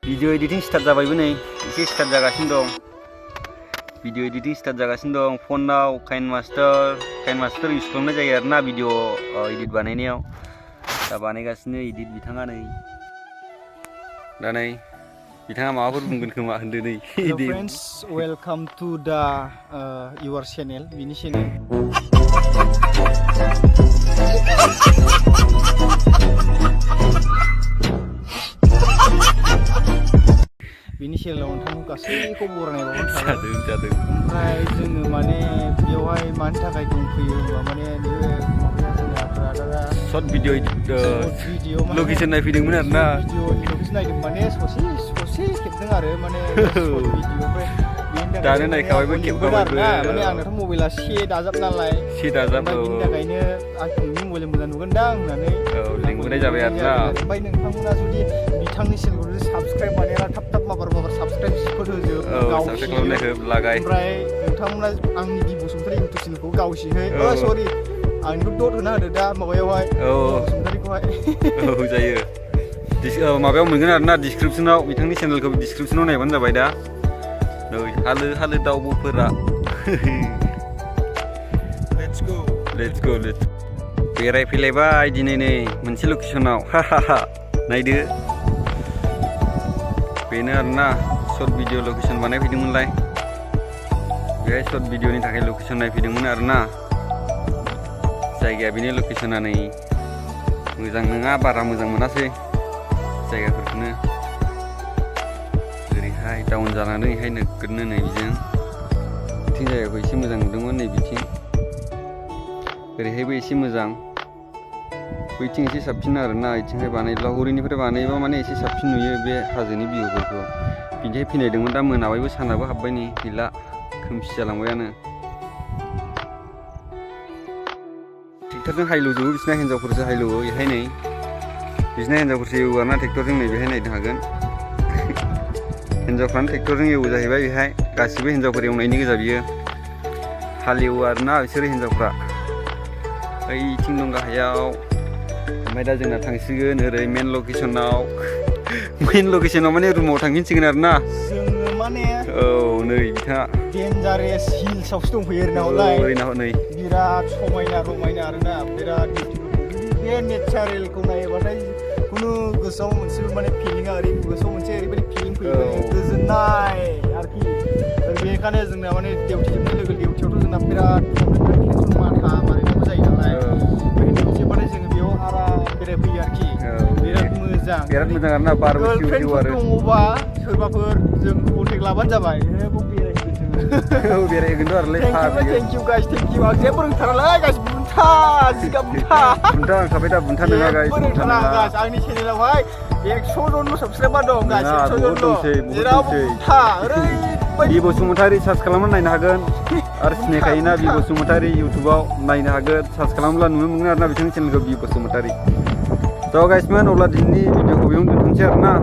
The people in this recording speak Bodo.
Video editing start जाबायबो नै एसे start जागासिनो दं video editing start जागासिनो दं फनाव काइनमास्टार इउज खालामनाय जायो आरोना भिडिअ एडिट बानायनायाव दा बानायगासिनो एडिट बिथाङा नै दा नै बिथाङा माबाफोर बुंगोन खोमा होनदो नै फ्रेंड्स वेलकाम टू दा your channel बिनि channel बिनि चेनेलाव नोंथांखौ गासैखौ बरायनाय जादों ओमफ्राय जोङो माने बेवहाय मानि थाखाय दंफैयो होनबा माने नैबे माबाया जोंना ब्रादारा शर्ट भिडिअ लकेसन नायफैदोंमोन आरोना लकेसन नायदों माने ससे खेबदों आरो माने शर्ट भिडिअ ओमफ्राय दानो नायखाबायबो खेबखाबायबो माने आंनाथ' मबाइला से दाजाब नालाय बिनि थाखायनो आंनि मबाइल मोजां नुगोनदां होननानै लिंबोनाय जाबाय आरोना ओमफ्राय नोंथांमोना जुदि बिथांनि चेनेलखौ जुदि साबस्क्राइब बानायला थाब माबार साबस्क्राइबफोर होजोब ओमफ्राय नोंथांमोना आंनि बि बसुमतारी इउटुब चेनेलखौ गावसिहै सरि आंनिखौ दट होना होदो दा माबायावहाय बसुमतारीखौहाय जायो माबायाव मोनगोन आरोना डिसक्रिपसनाव बिथांनि चेनेलखौ डिसक्रिपसनाव नायबानो जाबाय दा नै हालो दाउब'फोरा लेट्स गो बेरायफैलायबाय दिनै नै मोनसे लकेसनाव नायदो बेनो आरोना शर्ट भिडिअ लकेसन बानायफैदोंमोनलाय बेहाय शर्ट भिडिअनि थाखाय लकेसन नायफैदोंमोन आरोना जायगाया बेनि लकेसना नै मोजां नङा बारा मोजां मोनासै जायगाफोरखौनो ओरैहाय डाउन जानानै ओरैहाय नोगोदनो नै बिजों बिथिं जायगाखौ एसे मोजां नुदोंमोन नै बिथिं ओरैहायबो एसे मोजां बैथिं एसे साबसिन आरोना बिथिंहाय बानायब्ला हरैनिफ्राय बानायोबा माने एसे साबसिन नुयो बे हाजोनि भिउफोरखौ बिनिफ्राय फैनायदोंमोन दा मोनाबायबो सानाबो हाबबाय नै गैला खोमसि जालांबायानो ट्रेक्टरजों हाइलौजोबो बिसिना हिन्जावफोरसो हाइलौवो बेहाय नै बिसिना हिन्जावफोरसो एवो आरोना ट्रेक्टरजों नै बेहाय नायनो हागोन हिन्जावफ्रानो ट्रेक्टरजों एवो जाहैबाय बेहाय गासिबो हिन्जावफोर एवनायनि गोजा बियो हालेवो आरोना बिसोरो हिन्जावफ्रा ओइथिं दं गाहायाव ओमफ्राय दा जोंना थांसिगोन ओरै मेन लकेसनाव माने रुमाव थांफिनसिगोन आरोना जोङो माने औ नै बिथाङा डेन्जारेस हिल्सआवसो दंफैयो आरोना नै बिराद समायना रमायना आरोना बिराद बे नेचारेलखौ नायोबाथाय खुनु गोसोआव मोनसे माने फिलिंआ गोसोआव मोनसे ओरैबायदि फिलिं फैयो गोजोननाय आरोखि बेनिखायनो जोंना माने डिउटि जोबनाय लोगो डिउटियावथ' जोंना बिराद टेनसन माथा मारिनांगौ जायो नालाय बेनिखायनो जोबबाथाय जोङो बेयाव आराम बेरायफैयो आरोखि बिराद मोजां आरोना गार्लफ्रेन्डफोर दङबा सोरबाफोर जों कन्टेक्ट लाबानो जाबाय बेरायहैगोनथ' आरोलै thank you guys thank you आं जेबो रोंथारालै गाइस बुन्था ओंखारबाय दा बुन्था नङा गाइस आंनि चेनेलावहाय 100 जनल' साबस्क्राइबार दं गाइस 100 जनल' जेरावबो बुन्था ओरैबायदि बि बसुमतारी सार्च खालामनानै नायनो हागोन आरो सिनायखायोना बि बसुमतारी इउटुबाव नायनो हागोन सार्च खालामब्ला नुनो मोनगोन आरोना बिथांनि चेनेलखौ बि बसुमतारी थ' गाइसमोन अब्ला दिनैनि भिडिअखौ बेयावनो दोनथ'नोसै आरोना